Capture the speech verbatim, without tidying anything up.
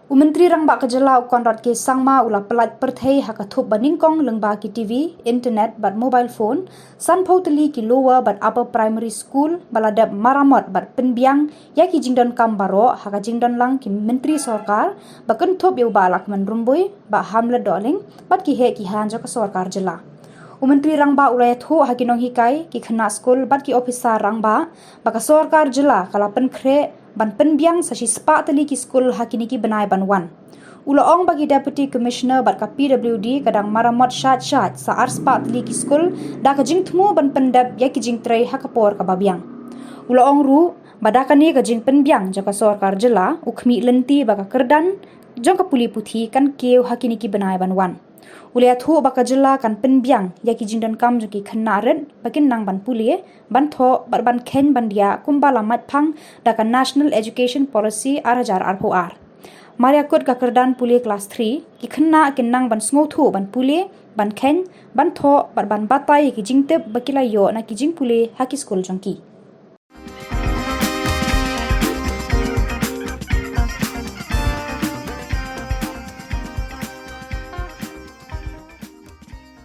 U Myntri Rangbah ka jylla u Conrad K Sangma u la pyllait pyrthei ha ka thup ba nyngkong lyngba ki TV, internet bad mobile phone, sanphew tylli ki lower bad upper primary school ba la dep maramot bad pynbiang ïa ki jingdonkam baroh ha ka jingdonlang ki myntri sorkar ba kynthup ïa u Bah Lahkmen Rymbui, Bah Hamlet Dohling bad ki heh ki hain jong ka sorkar jylla. U Myntri Rangbah u la ïathuh ha ki nonghikai, ki khynnah skul bad ki ophisar rangbah ba ka sorkar jylla ka la pynkhreh ban pynbiang sa shispah tylli ki skul ha kine ki bnai ban wan. U la ong ba ki Deputy Commissioner bad ka PWD ka dang maramot shait shait sa arspah tylli ki skul da ka jingthmu ban pyndep ïa ki jingtrei ha ka por kaba biang. U la ong ruh ba da kane ka jingpynbiang jong ka sorkar jylla, u khmih lynti ba ka kyrdan jong ka pule puthi kan kiew ha kine ki bnai ban wan. U la ïathuh ba ka jylla kan pynbiang ïa ki jingdonkam jong ki khynnah rit ba kin nang ban pule, ban thoh bad ban kheiñ bandiah kumba la maitphang da ka National Education Policy ar hajar arphew ar. Mar ïakut ka kyrdan pule klas three, ki khynnah kin nang ban sngewthuh ban pule, ban kheiñ, ban thoh bad ban batai ïa ki jingtip ba ki la ïoh na ki jingpule ha ki skul jong ki.